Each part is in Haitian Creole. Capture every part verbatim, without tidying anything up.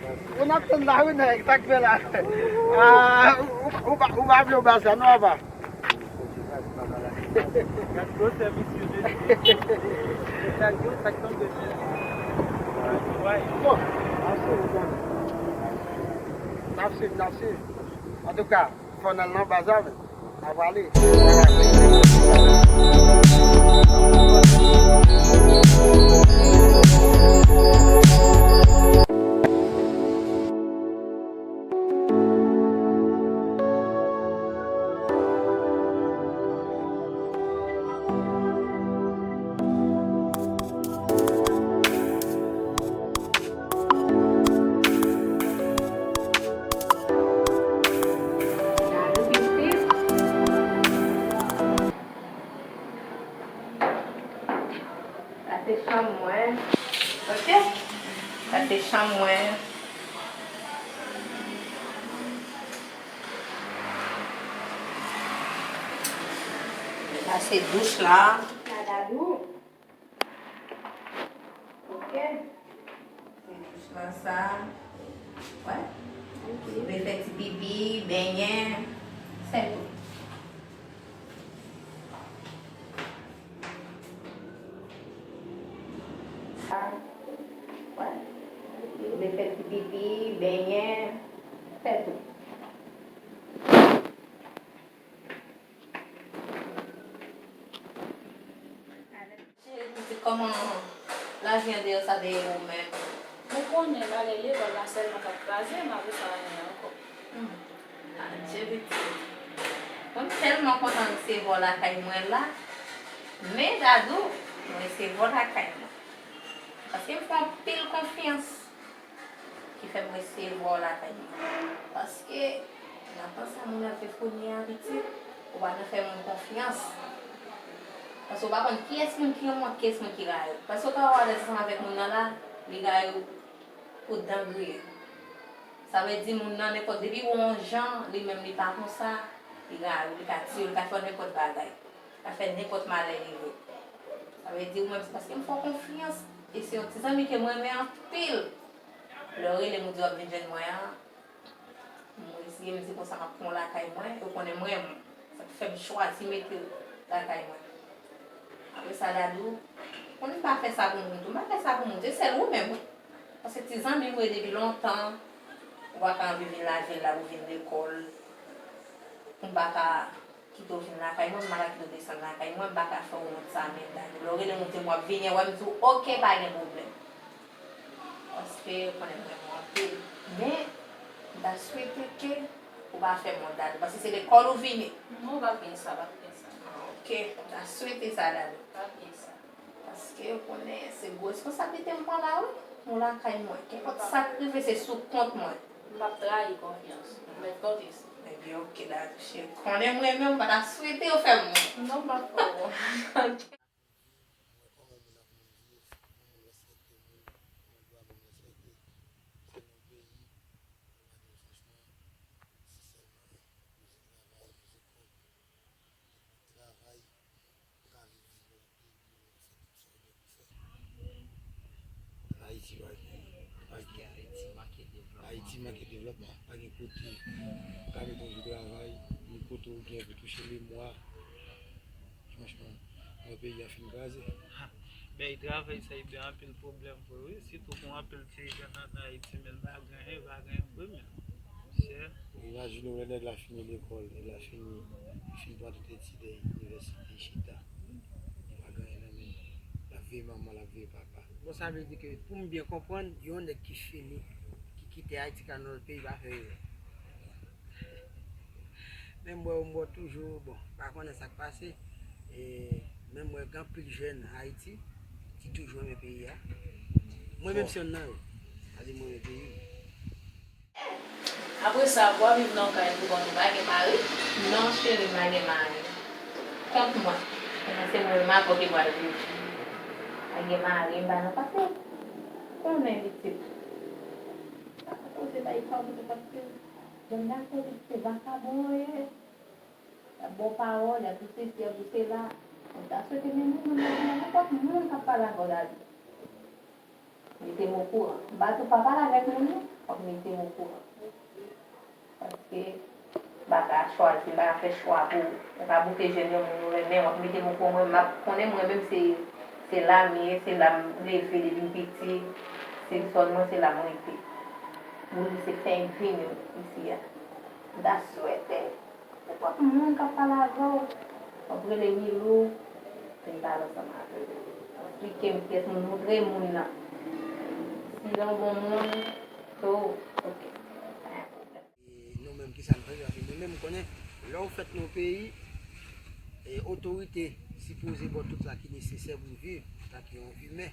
Ou n ap tann la wi nèg, sa k fè la? Ah, ou, ou, ou pa, ou pa vle w baz la non, apa? Gad gwosè misye, mesye. Mesye, sa k tonbe, mesye. Bon, n ap swiv, n ap swiv. Antouka, fò n al nan baz la, men. N ap ale. Sa se chanm mwen. Ok? Sa se chanm mwen. Sa se douch la. Sa Dadou. Ok. Se douch la sa. Wè. Ok. Vle fè ti pipi, benyen. Se tou. Sa. Wè. Vle fè ti pipi, benyen. Se tou. Cheri pitit, kòman lavi andeyò sa te ye ou menm? Ou konnen bagay lekòl la sèlman k ap kraze m, apre sa anyen ankò. Hmm. Adje pitit. Mwen m tèlman kontan resevwa w lakay mwen la. Men Dadou, mwen resevwa w lakay mwen. Paske m fè w anpil konfyans. Ki fè m resevwa w lakay mwen. Paske, nan tan sa moun ap viv kounye a, pitit, ou pa nan fè moun konfyans. Paske ou pa konn kiyès moun ki renmen w ak kiyès moun ki rayi w. Paske ou ka wè w alèz ansanm avèk moun nan la, li rayi w pou dan griye. Sa vle di moun nan, nenpòt, depi w wè yon jan, li menm li pa konsa, li rayi w, li ka tiye w, li ka fè w nenpòt bagay. Li ka fè nenpòt malè rive w. Sa vle di ou menm, se paske m fè w konfyans, e se yon ti zanmi ke m renmen anpil. Lè w rele m, ou di w ap vin jwenn mwen an, m resi, m di konsa m ap pran w lakay mwen, ou konnen m renmen w. Sa k fè m chwazi mete w lakay mwen. Apre sa, Dadou, konnen m pa fè sa pou moun tou, m pa fè sa pou moun, se sèl ou menm wi. Paske ti zanmi m wi depi lontan, ou pa ka anvi vin lavil la pou vin lekòl, m pa ka kite w vin lakay mwen, m pa ka kite w desann lakay mwen, m pa ka fè w wont sa, men Dadou. Lè w rele m, ou di m w ap vini, w wè m di w, oke, pa gen pwoblèm. Paske ou konnen m renmen w anpil. Men, m ta swete ke ou pa fè m wont, Dadou, paske se lekòl ou vini. Non, p ap gen sa, p ap gen sa. Ah, oke, m ta swete sa, Dadou. P ap gen sa. Paske ou konnen se gwo responsablite m pran la wi. Ou lakay mwen. Kenpòt sa k rive, se sou kont mwen. M p ap trayi konfyans ou. Ou mèt konte sou mwen. Ebyen, oke, Dadou cheri. Konnen m renmen w, m pa ta swete w fè m wont. Non, m p ap fè w wont. Mwen kòman moun ap moun viv, kòman moun respekte moun, kòman dwa moun respekte. Se yon peyi, mwen pa di w franchman, si sèlman mizik travay, mizik kòb, travay, ou ka viv anpil, ou fè tout sa w gen pou fè. Ayiti pa gen, pa gen. Ayiti manke devlopman. Ayiti manke devlopman. Pa gen kote ou ka mete yon jou travay, ni kote ou gen pou touche lemwa. Franchman, mwen peyi a fin kraze. Bèy travay sa ede anpil pwoblèm pou yo, wi. Sitou pou anpil ti jèn ann Ayiti, men l pa gen anyen, pa gen anyen vre, men. Chè. Imajine w lè nèg la fini lekòl, nèg la fini, li fin pran tout etid li, inivèsite, chita. Li pa gen anyen nan men l. L ap veye manman, l ap veye papa. Bon, sa vle di ke pou m byen konprann, yon nèg ki fini, ki kite Ayiti k al nan lòt peyi pa fè erè. Men m wè, m wè toujou, bon, pa konnen sa k pase. E, men m wè gen anpil jèn Ayiti ki toujou renmen peyi a. Mwen menm se yonn nan yo. Sa di mwen renmen peyi m. Apre sa, w ap viv nan yon kay pou kont ou, pa gen mari? Non, cheri, m pa gen mari. Kont mwen. Konnen se mwen menm avè w ki pral viv. Pa gen mari, m pa nan pase. Konnen pitit. Pa ka poze bay pa w pou te pase. Jan m dakò li se vakabon ou ye. Y ap ba w pawòl, y ap di sesi, y ap di sela. Mwen ta swete menm moun nan, nenpòt moun k ap pale avè w, Dadou, mete m okouran. M pa tou pa pale avèk moun, non. W ap mete m okouran. Paske m pa ka chwazi, m pa ka fè chwa pou ou. Ou ka bouke jèn yon moun ou renmen, w ap mete m okouran. Mwen, m ap konnen mwen menm se, se la m ye, se la m leve depi m piti. Se zòn mwen, se la m rete. Moun ki se fè m vini isi a. M ta swete nenpòt moun k ap pale avè w, w ap rele Milou, vin pale ansanm avè l. Eksplike m kiyès moun, montre moun nan. Si l yon bon moun, tou, oke. Pa gen pwoblèm. E nou menm, kisa n fè? Paske mwen menm, m konnen, lè w fèt nan yon peyi, e otorite sipoze ba w tout sa ki nesesè pou w viv, antanke yon imen,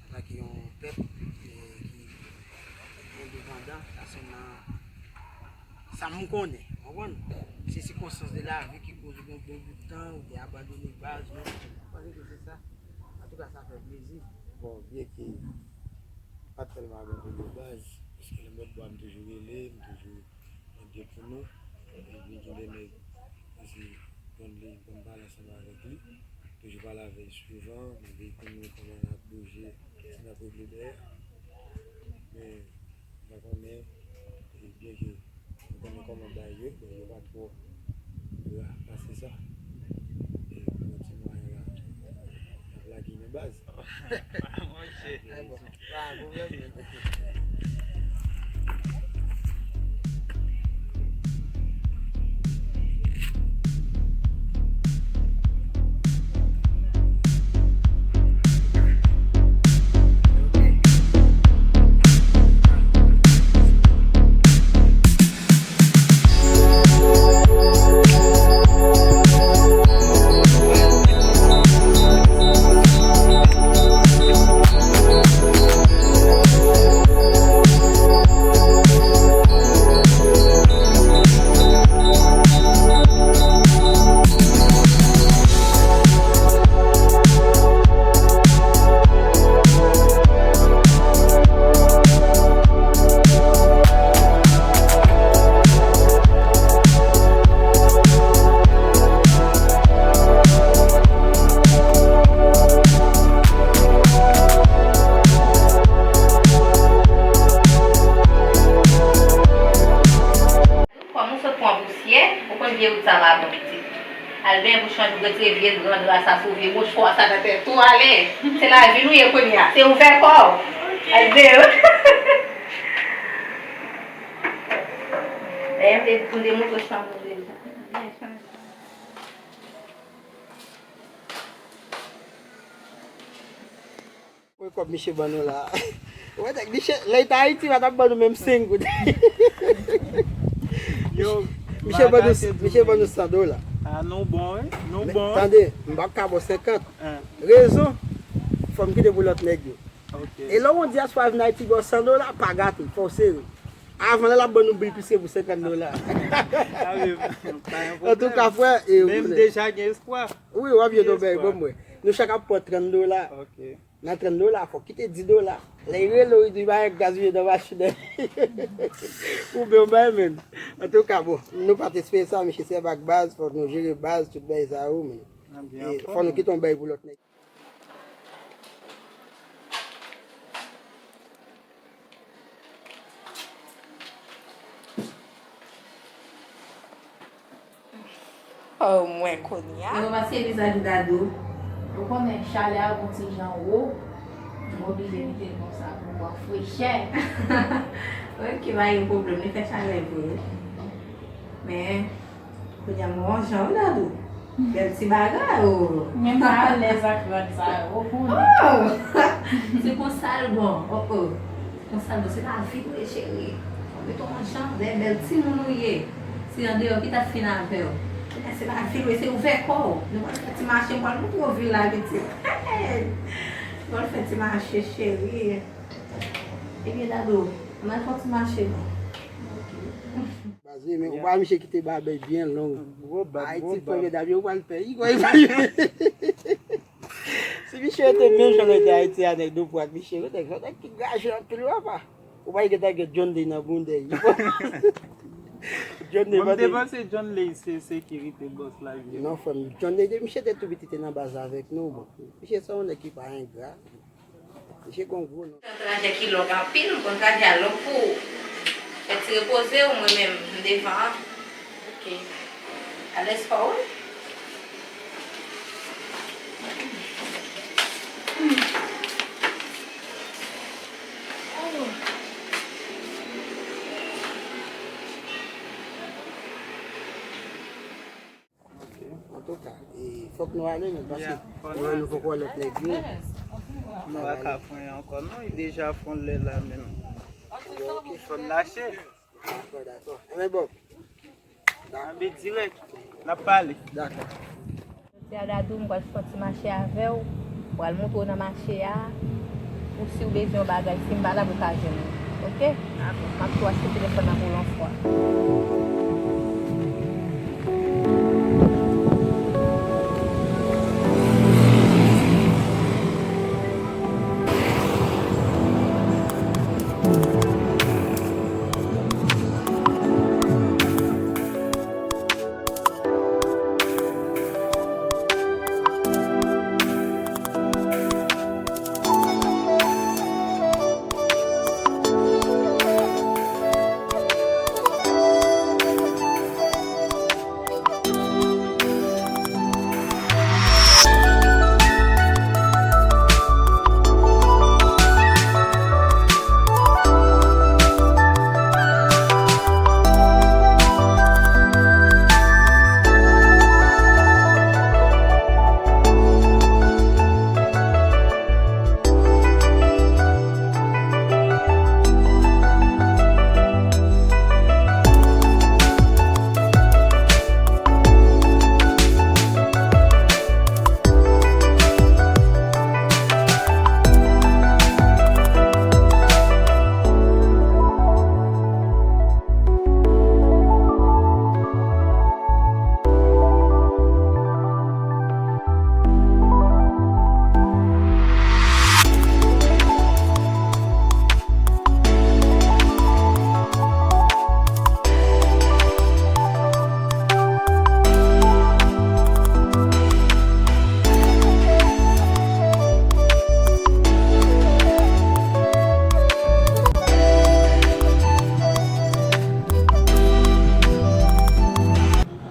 antanke yon pèp, e, ki endepandan, sa se nan sa m konnen, w konprann? Se sikonstans de lavi ki koz ou gen bon bout tan, ou te abandone baz ou, m panse ke se sa. Antouka, sa fè plezi. Bon, byenke m pa t tèlman abandone baz, paske nan bòt bwa m toujou rele, m toujou mande pou nou, epi gen de nèg, se John Lee, m konn pale ansanm avèk li, toujou pale avè l souvan, mande pou nou kòman n ap bouje, si n ap regle dèyè. Men, m pa konnen, e byenke m konnen kòman bagay yo, bon, yo pa twò gra pase sa. E pou yon ti mwayen la, n ap lage men baz. Monchè. Pa gen pwoblèm menm. Kòm ou sot pran pousyè, ou konn vye wout sa pa bon pitit. Al benyen pou chanje, retire vye gran dra sa sou vye mouchwa sa nan tèt ou, ale. Se lavi nou ye kounye a. Se ouvè kò w. Al benyen. Dayè, m te, m te montre chanm nou deja. Byen chanje. Wè kòb misye ban nou la. Wè nèg misye, lè l te Ayiti, pa t ap ban nou menm senk goud. Yo, misye ban nou, misye ban nou san dola. Ah, nou bon, wi. Nou bon, wi. Tande, m p ap ka ba w senkant. Hein. Rezon, fò m kite pou lòt nèg yo. Ok. E lè yon dyaspora vin Ayiti ba w san dola, pa gate, fò w sere. Avan lè l ap ban nou bil plis ke pou senkant dola. Sa vle, pa gen pwoblèm. Antouka, frè, e, menm deja gen espwa. Wi, w ap jwenn yon bèl bon mwen. Nou chak ap pran trant dola. Ok. Nan trant dola, fò w kite dis dola. Lè l rele w, li di, "Pa gen gaz, vin nan machin nan." Ou byen, w bay, men. Antouka, bon, nou pa t espere sa, mesye, se bak baz, fò nou jere baz, tout bagay sa yo, men. Ah, byen, e, fò nou kite yon bagay pou lòt nèg. Oh, mwen kounye a. Mwen pase vizaj Dadou. Ou konnen chalè a gon ti jan wo. M oblije mete l konsa pou pran frechè. Ok, pa gen pwoblèm, li fè chalè vre. Men, kounye a m wè yon jan w Dadou. Bèl ti bagay, o. Men m alèz ak rad sa yo, ou konnen. Oh! Se konsa l bon. Oh, oh. Konsa l bon. Se lavi nou ye, cheri. Fò mete w yon jan, bèl, bèl timoun ou ye. Se andeyò ki t ap fin avè w. Kounye a se lavi nou ye, se ouvè kò w. Nou pral fè ti mache, m pral montre w vil la, pitit. Nou pral fè ti mache, cheri. Ebyen, Dadou, ann al fè ti mache, non. Ok. Baz, men ou pa misye kite babèy byen long. Gwo bab, gwo bab. Ayiti, premye dam yo, ou pral pè. Li kwè li pa. Si misye te menm jan l te Ayiti a, nèg Dopou ak misye, nèg, nèg ki gaje anpil, papa. Ou pa gentan gen John Day nan boundèy. John Day, bon, m te panse John Day se sekirite bòs la, vye. Non, frè m, John Day, misye te tou piti, te nan baz avèk nou, bon. Misye se yon nèg ki pa engra. Misye gon gwo non. Yon trajè ki long anpil, m konn trajè a long pou ou. Fè ti repoze w, mwen menm, m devan an. Ok. Alèz pa w wi. Ok, antouka, e, fòk nou ale menm, paske nou wè nou poko wè lòt nèg yo. Nou pa ka pran ankò non, li deja fè yon lè la menm. Ok, fò n lache. Dakò, dakò. Enben, Bob. Anben dirèk, n ap pale. Dakò. Jodi a, Dadou, m pral fè yon ti mache avè w. M pral montre w nan mache a. Pou si w bezwen yon bagay, si m pa la, pou w ka jwenn mwen. Ok? Dakò. M ap tou achte telefòn nan pou w yon fwa.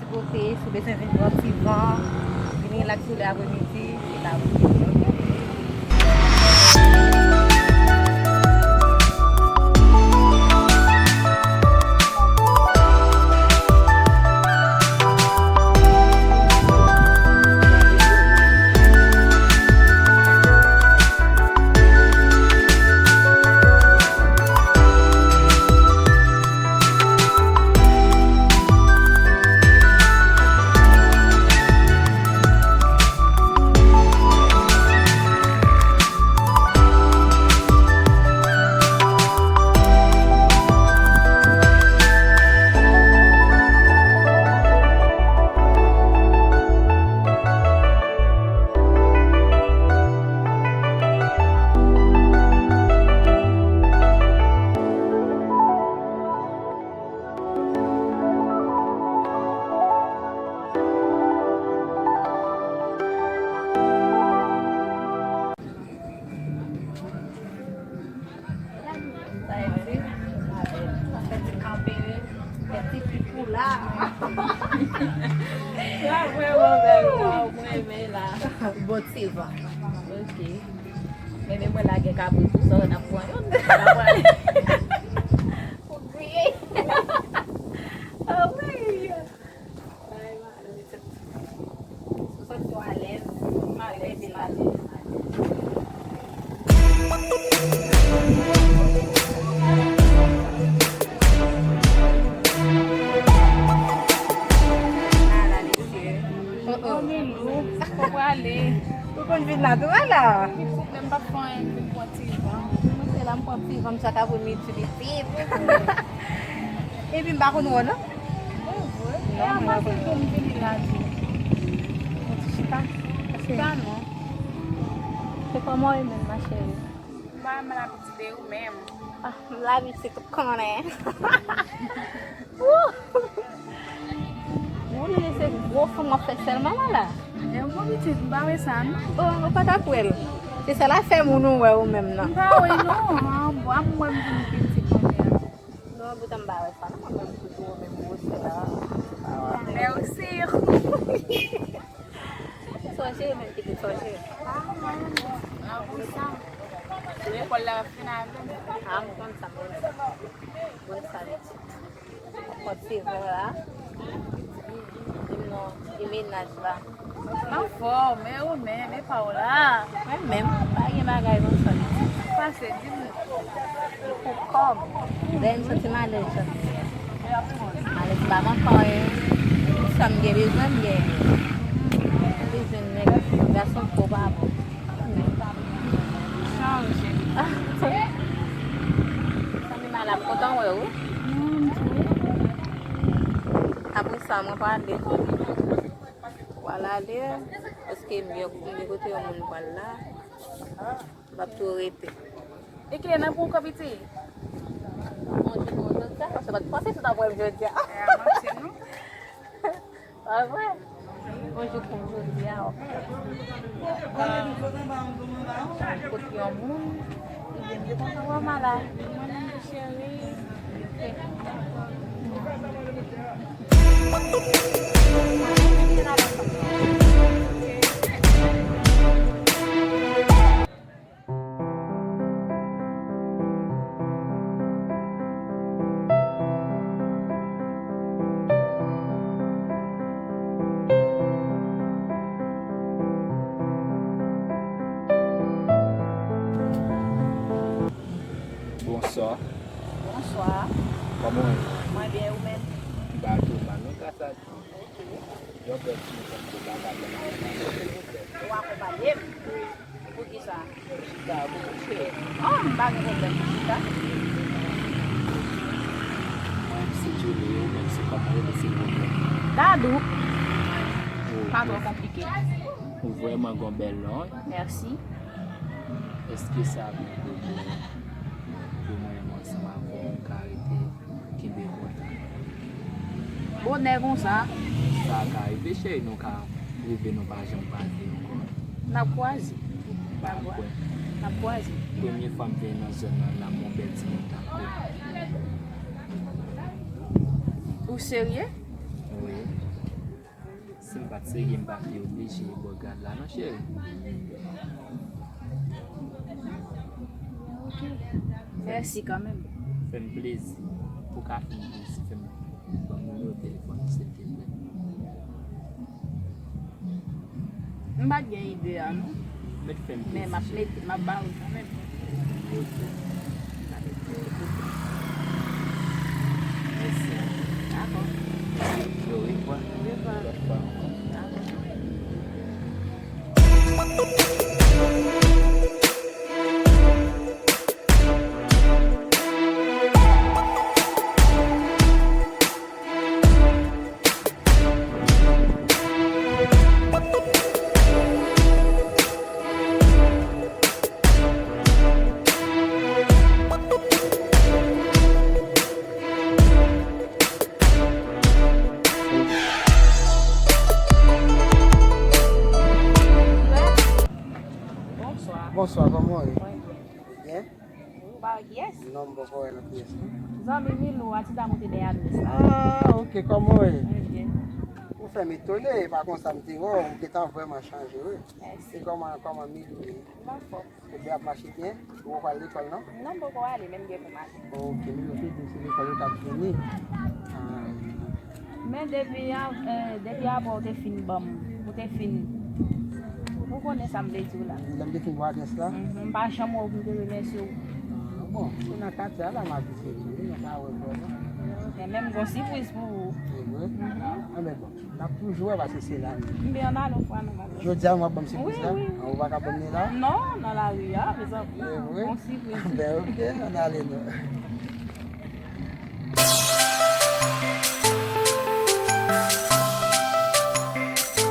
Ti kote, si w bezwen vin pran ti van, vin rilaks sou lè apremidi, se la pou w vini, oke? Sa e di, sa fè ti kanpe, fè ti pipou la. Sa vrèman bèl, waw, mwen renmen la. Bon ti van. Ok. Men, men mwen lage kabrit tou, sa n ap pran youn. N ap pran. Pou griye. Ah wi. Ou santi w alèz, ou alèz, alèz. Ala mesye. Oh, oh. Milou, fò w ale. Ou konn vin la tou, ala. Silvouplè, m p ap fè anyen, m vin pran ti van. Mwen se la, m pran ti van, m chak apremidi li vin. Epi m pa konn wè w, non. E vre? E a fasil pou m vini la tou. Yon ti chita. Chita non. Se kòman w ye menm, ma chérie? M pa mal, abitud e ou menm? Ah, m labitud, ou konnen. Wou! Ou li se gwo fanm w ap fè sèlman la la. E yon gwo pitit, m pa wè sa non. Oh, ou pa t ap wè l. Se sèl afè moun ou wè ou menm nan. M pa wè non, an bwa m wè m vin pitit kounye a. Lò Mwen bouton m pa wè sa, non, mwen menm toujou menm gwosè a. Mèsi. Sonje, menm ki te sonje. An, konn sa. Sou lekòl la, fin avè m. A, m konn sa, mwen. Konn sa, vit. Kòt se vre la. Di m non, e mennaj la. Anfòm, e ou menm, e pa w la? Mwen menm, pa gen bagay konsa. Pase, di m non. Pou kòb. Dèyè m santi m alèz, santi. Alèz pa m ankò, e. Sa m gen bezwen, m gen. M bezwen nèg, gason fò pa bon. Chanje. Santi m al ap kontan wè ou. Apre sa, mwen prale. Pral ale, paske m gen, m gen kote yon moun pral la. M ap tou rete. E kilè n ap pran kò piti? Yon jou kon jodi a, paske m pa t panse si w t ap wè m jodi a. E a manti, non? Pa vre? Yon jou kon jodi a, w ap kot yon moun, li vin kontan wè w malad. Mwen menm tou cheri. Bonswa. Bonswa. Kòman w ye? Mwen byen, ou menm? M pa twò mal non, gras a Dye. Ok. Yon bèl ti mesaj pou w ta ba m. Ou akonpanye m? Wi. Poukisa? Chita, pou w chita. Oh, m pa gen pwoblèm pou chita. Mwen, M C Julie, ou menm se kòman w rele, silvouplè? Dadou. Oh, pa twò konplike. Ou vrèman gon bèl non, wi. Mèsi. Èske sa vle di pou mwen menm ansanm avè w, m ka rete kenbe kontak? Bonè konsa. Sa ka rive, cheri, nou ka rive, nou pa janm kwaze ankò. N ap kwaze. Pa kwè. N ap kwaze. Premye fwa m vin nan zòn nan, la, m wè yon bèl timoun tankou. Ou serye? Wi. Si m pa t serye, m pa t oblije bò gad la non, cheri. Ok. Mèsi kanmenm. Fè m plezi. Ou ka fè m plezi, fè m, ban m nimewo telefòn ou, silvouplè. M pa t gen ide a, non. Mèt fè m plezi, cheri. Men m ap mete, m ap ba ou kanmenm. Ok. Mèsi anpil. Dakò. Yo, orevwa. Orevwa. Lòt fwa ankò. Dakò. Bonswa. Bonswa, kòman w ye? Mwen byen. Byen? Ou pa wè kiyès? Non, m poko wè nan kiyès, non. Zanmi Milou a, ti dam ou te bay adrès la. Ah, ok, kòman w ye? Mwen byen. Ou fè m etone, e pa konsa m te wè w, ou gentan vrèman chanje, wi. Mèsi. E kòman, kòman Milou ye? M anfòm. Ou byen ap mache byen? Ou pral lekòl, non? Non, m poko ale, men m gen pou m ale. Ok, Milou te di m se lekòl ou t ap vini. Ah. Men depi a, eh, depi apre ou te fin ban m, ou te fin, ou konnen sa m vle di w la. Lè m te fin ba w adrès la? Mhm, m pa janm wè w pou m te remèsye w. Ah, bon, se nan katye a la m abite tou, wi, nou pa wè vrèman. Men m gon sipriz pou ou. Se vre? Mhm. Anben bon, n ap toujou wè paske se la menm. Ebyen, ann ale yon fwa nou va. Jodi a, w ap ban m sipriz la? Wi, wi. Ou pa ka ban m li la? Non, nan lari a, mezanmi. Se vre? Gon sipriz. Ben, ok, ann ale non.